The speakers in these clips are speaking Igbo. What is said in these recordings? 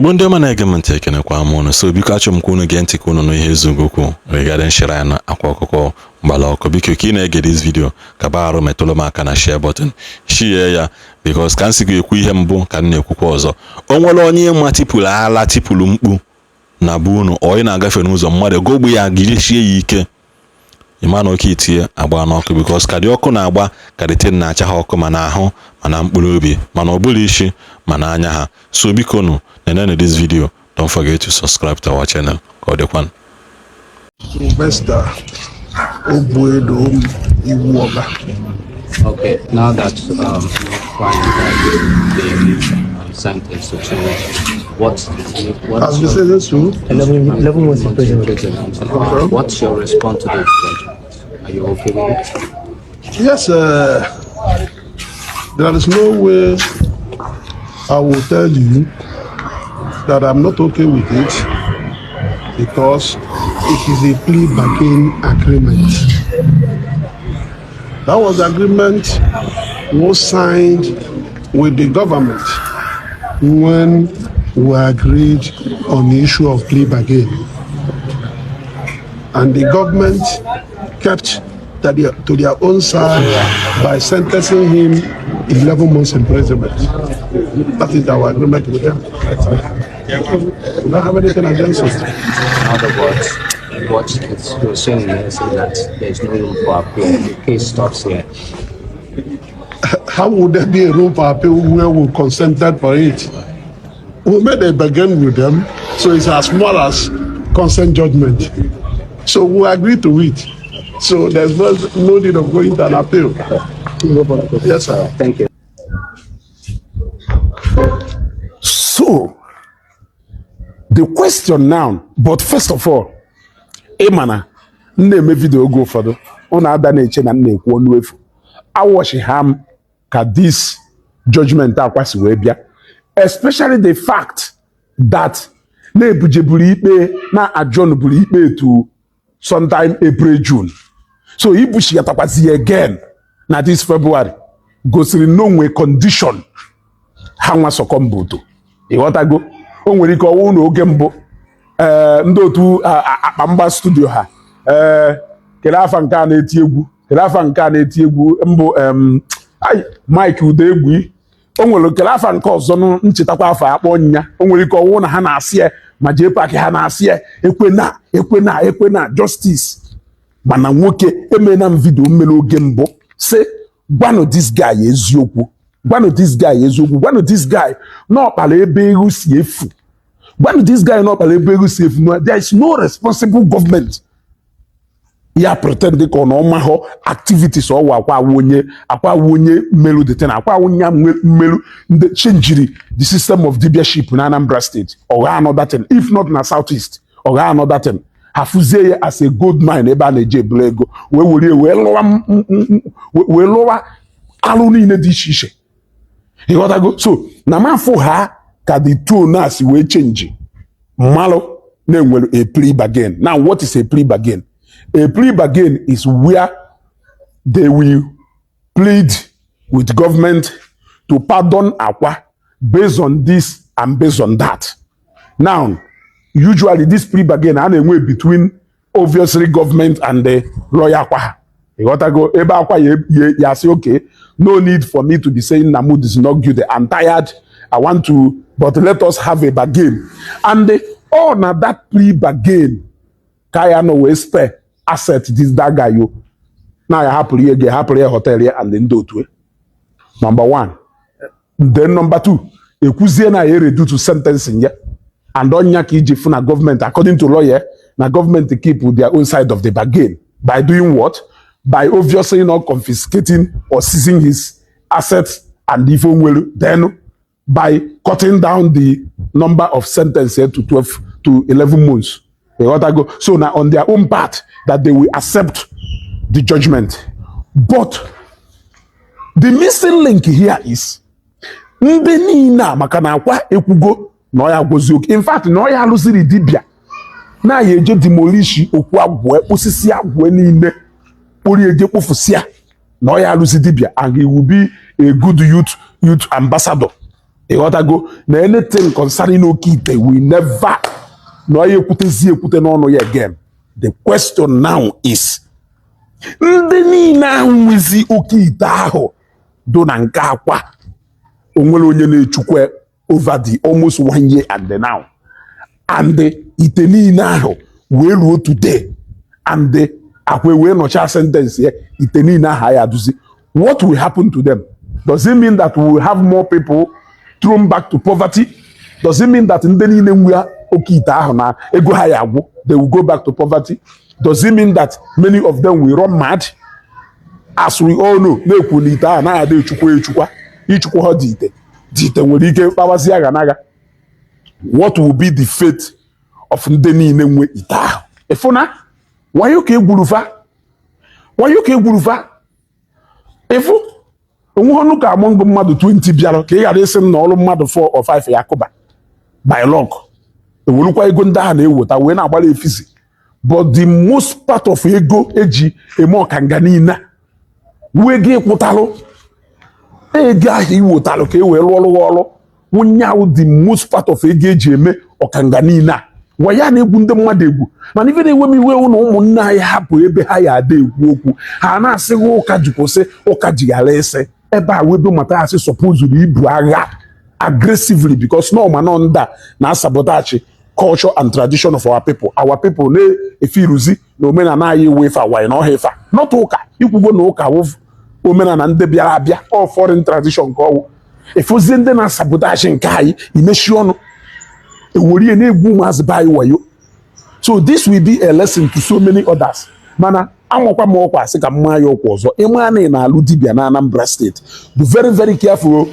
Igbo ndị ọma na-ege m ntị, ekenekwa m unu. So biko, achọrọ m ka unu gee ntị ka unu nụ ihe Ezeugo kwu regarding shrine Akwa Ọkụkọ gbara ọkụ. Biko, ka ị na-ege this video, ka ba arụ metụrụ m aka na share button, share ya, because ka m si ga-ekwu ihe mbụ ka m na-ekwukwa ọzọ. O nwere onye ma tipụrụ ala, tipụrụ mkpu na be unu, ọ ị na-agafe n'ụzọ, mmadụ gogbu ya, gidesie ya ike, ịma na oke itinye agba n'ọkụ, because ka dị ọkụ na-agba, ka dị tin na-acha ha ọkụ, ma n'ahụ, ma na mkpụrụ obi, mana ọ bụrụ isi, ma na anya ha. So biko nụ, nenenu this video. Don't forget to subscribe to our channel. Ka ọ dịkwanụ. Sylvester Ogbuedo Iwuoba. Okay, now that your client has been sentenced to 2, what Has been sentenced to 11, 11 months in prison. Okay. What's your response to this judgment? Are you okay with it? Yes, there is no way I will tell you that I'm not okay with it, because it is a plea bargain agreement. That was the agreement was signed with the government when we agreed on the issue of plea bargain. And the government kept to their own side by sentencing him 11 months imprisonment. That is our agreement with them. We don't have anything against it. In other words, what you're saying here is that there's no room for appeal. The case stops here. How would there be a room for appeal where we consented for it? We made a bargain with them, so it's as small as consent judgment. So we agreed to it. So there's no need of going to an appeal. Yes, sir. Thank you. So, the question now, but first of all, ị ma na m na-eme video oge ụfọdụ, ụnụ ada na-eche na m na-ekwu ọnụ efu. Awọchi ha m ka this judgment Akwa si wee bịa, especially the fact that na-ebujeburu ikpe na adjourn buru ikpe to sometime April, June. So ibuchigatakwazi again na this February gosiri na onwe condition ha nwa sọkọmbụto. Ịghọtago? O nwere ike ọwụ na oge mbụ, ee, ndị otu akpa mgba studio ha, ee, kedu afa nke a na-eti egwu, kedu afa nke a na-eti egwu mbụ, ai, Mike Udegbu, o nwere kedu afa nke ọzọ nụ, nchetakwa afa akpọ nya. O nwere ike ọwụ na ha na-asị ya ma jee paakị, ha na-asị ya ekwena, ekwena, ekwena justice. Mana nwoke emena m video mmere oge mbụ, sị gwanụ this guy eziokwu, gwanụ this guy eziokwu, gwanụ this guy na ọkpara ebe ego si efu, gwanụ this guy na ọkpara ebe ego si efu. No, there is no responsible government ya pretend ka ọ na ọmahọ activities ọwụ akwa awụ onye, akwa awụ onye mmelu the thing, akwa awụ nya mmelu ndị changiri the system of dibiaship na Anambra State. Ọgha another thing, if not na South East, ọgha another thing, ha fụzie ya as a gold mine ebe a na-eji ebulu ego wee were wee lụwa wee lụwa alụ niile dị iche iche. Ịghọtago? So na mafụ ha ka the tone a si wee change, mmalụ na-enwere a plea bargain. Now, what is a plea bargain? A plea bargain is where they will plead with government to pardon Akwa based on this and based on that. Now, usually this plea bargain a na-enwe between obviously government and the lawyer Akwa ha. Ịghọtago? Ebe Akwa ya sị, "Okay, no need for me to be saying Namud is not guilty. I'm tired. I want to, but let us have a bargain." And all na that plea bargain ka ya nọ wee spare asset this that guy yo na ya hapụrụ ihe ga hapụrụ ya hotel ya and ndị otu. Number one. Then number two, ekwuzie na ya reduce sentencing ya, and ọnya ka iji fụ na gọọmenti, according to lawyer, na gọọmenti keep their own side of the bargain by doing what? By obviously not confiscating or seizing his assets and ife onwere, then by cutting down the number of sentence to 12 to 11 months. Ịghọtago? So na on their own part that they will accept the judgment. But the missing link here is ndị niile a, maka na Akwa ekwugo na ọ ya agwụzi oke, in fact na ọ ya alụziri dibịa na ya eje demolish okwu agwụ, osisi agwụ niile kpụrụ eje kpụfụsịa, na ọ ya alụzi dibịa and he will be a good youth ambassador. Ịghọtago na anything concerning oke ite, we never na ya ekwutezi ekwute n'ọnụ ya again. The question now is, ndị niile ahụ nwezi oke ite ahụ do na nke Akwa, onwere onye na-echukwa over the almost one year and now, and ite niile ahụ wee ruo today, and Akwa wee nọchaa sentence ya, ite niile ahụ anyị aduzi, what will happen to them? Does it mean that we will have more people thrown back to poverty? Does it mean that ndị niile nwe oke ite ahụ na ego ha ya agwụ, they will go back to poverty? Does it mean that many of them will run mad? As we all know, na-ekwu na ite ahụ naghị adị echukwa echukwa ichukwa ha dị ite dị ite nwere ike kpawazi agha n'agha. What will be the fate of ndị niile nwe ite ahụ? Ịfụna wayo ka egwurufa, wayo ka egwurufa. Ịfụ onwe ọnụ ka among mmadụ 20 bịara, ka ị ghara ịsị m na ọrụ mmadụ 4 or 5 ya kụba by luck, ewelukwa ego ndị ahụ na-eweta wee na-agbara efisi. But the most part of ego eji eme ọkanga niile wee ego ịkwụtalụ, ego ahụ iwetalụ ka e wee rụọ ọrụ ọrụ wụnye ahụ, the most part of ego eji eme ọkanga niile a, wa ya na-egwu ndị mmadụ egwu. Mana ife na-enwe m iwe na ụmụnne anyị hapụ ebe ha ya ada ekwu okwu, ha na-asịghị ụka ji kwụsị, ụka ji ghara ịsị ebe a webe mata asị supposed ibu agha aggressively, because no ma nọ ndị a na-asabotage culture and tradition of our people. Our people na-efiruzi na omenala anyị ewu ife awaanyị na ọha ife a, not ụka. Ikwugo na ụka wụ omenala ndị bịara abịa, all foreign tradition ka ọwụ. Efozie ndị na-asabotage nke anyị, imechi ọnụ, ewerie na-egwu ụmụazị be anyị wayo. So this will be a lesson to so many others. Mana amakwa m ọkwa asị ka mma ya ọkwa ọzọ, ịma na ị na-alụ dibịa na Anambra State, be very very careful.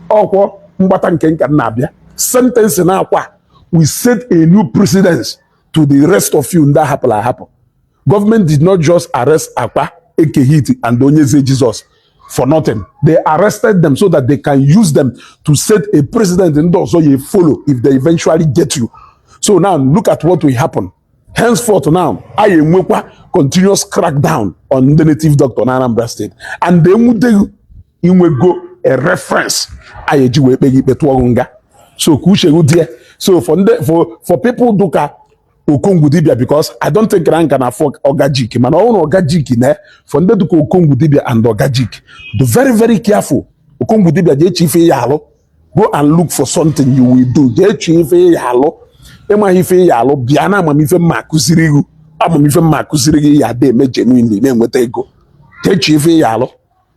Ọkwọ mgbata nke nka na-abịa sentence na Akwa, we set a new precedence to the rest of you ndị ahapụrụ ahapụ. Government did not just arrest Akwa, Eke Hit and Onyeze Jesus for nothing. They arrested them so that they can use them to set a precedent ndị ọzọ ya follow if they eventually get you. So now look at what will happen henceforth. Now anyị enwekwa continuous crackdown on ndị native doctor na Anambra State, and enwudeghị inwego a reference anyị eji wee kpe gị ikpe, tụọ gị nga. So ka uche gị dị ya. So for ndị for people dụka Okongwu Dibia, because I don't think na nka na afọ Ogajik, mana ọ bụrụ na Ogajik na for ndị dụka Okongwu Dibia and Ogajik, be very very careful. Okongwu Dibia, jee chi ife ya alụ. Go and look for something you will do. Jee chi ife ya alụ. Ịmaghị ife ya alụ, bịa na amamife mma akụziri gị, amamife mma akụziri gị ya ada eme genuinely na-enweta ego. Jee chi ife ya alụ.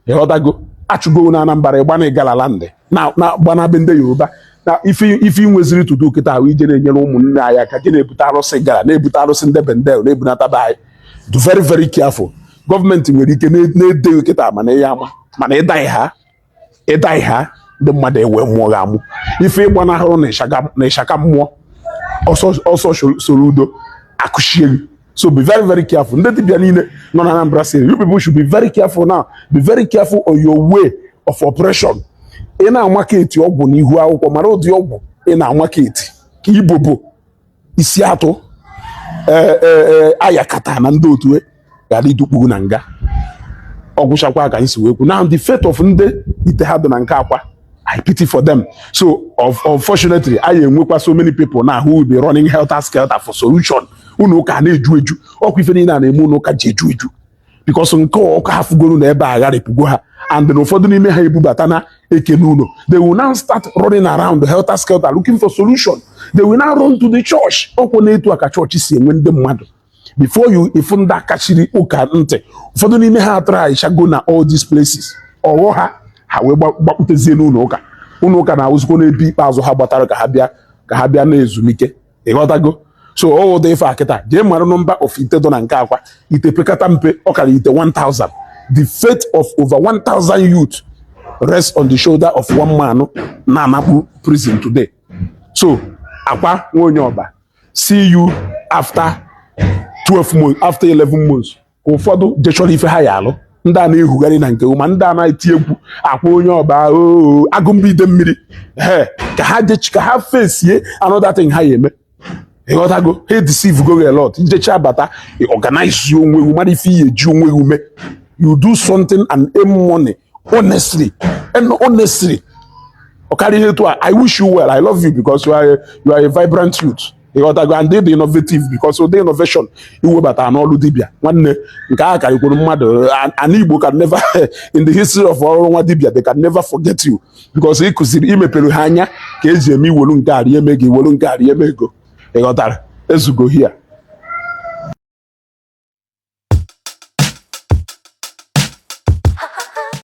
Ịghọtago? Achụgo na Anambra, ịgba na ịgala landị na gbanabe ndị Yoruba na ife ife nweziri tutu kịta ahụ ije na-enyere ụmụnne anyị aka, je na-ebute arụsị gara na-ebute arụsị ndị bendel na-ebunata be anyị. Do very very careful. Gọọmenti nwere ike na-edeghị kịta, mana ya ama, mana ịdaghị ha, ịdaghị ha, ndị mmadụ ewe mmụọ gị amụ ife ịgbanahụrụ na ịshaka mmụọ ọsọ ọsọ soro udo akụchie gị. So be very very careful. Ndị dibịa niile nọ na Anambra State, you people should be very careful now. Be very careful on your way of operation. Ị na-amarket ọgwụ n'ihu akwụkwọ, mara ụdị ọgwụ ị na-amarket, ka ibobo isi atụ ee ayakata na ndị otu ghara idukpu na nga. Ọgwụchakwa ka anyị si wee kwu. Now the fate of ndị ite ha dị na nke Akwa, I pity for them. So unfortunately, anyị enwekwa so many people now who will be running helter skelter for solution. Unu ụka na-eju eju, ọkwa ife niile a na-eme unu ụka ji eju eju, because nke ụka ha fugoro na ebe a gharịpụgo ha, and na ụfọdụ n'ime ha ebubata na eke n'ụlọ. They will now start running around helter skelter looking for solution. They will now run to the church. Ọkwụ na-etu a ka chọọchị si enwe ndị mmadụ. Before you ifu ndị akachiri ụka ntị, ụfọdụ n'ime ha atara aishago na all these places ọghọ ha, ha wee gbakputezie n'ụlọ ụka. Ụlọ ụka na-awụzikwa n'ebe ikpeazụ ha gbatara ka ha bịa na ezumike. Ịghọtago? So ọ ụdị ife a kịta, jee mara number of ite dọ na nke Akwa. Ite pekata mpe, ọ kara ite 1000. The fate of over 1000 youth rests on the shoulder of one man na-anakpu prison today. So Akwa nwa onye ọba, see you after 12 months, after 11 months, ka ụfọdụ jechọrọ ife ha ya alụ. Ndị a na-ehugharị na nke ma ndị a na-eti egwu Akwa onye ọba oo agụmbide mmiri he, ka ha jechi ka ha fesie another thing ha ya eme. Ịghọtago? Ha deceive go a lot. Ijecha bata, organize onwe gị, mara ife ihe eji onwe gị ume. You do something and earn money honestly and honestly. Ọ karịa ihe etu a. I wish you well. I love you because you are a vibrant youth, ịghọtago, and dị innovative, because ụdị innovation iwebata n'ọlụ dibịa, nwanne, nke a karịkwuru mmadụ. Ana Igbo can never, in the history of ọrụ nwa dibịa, they can never forget you, because ị kụziri, imepere ha anya ka eji eme iwelu nke a rie eme ego, iwelu nke a rie eme ego, ịghọtara? Ezugo here.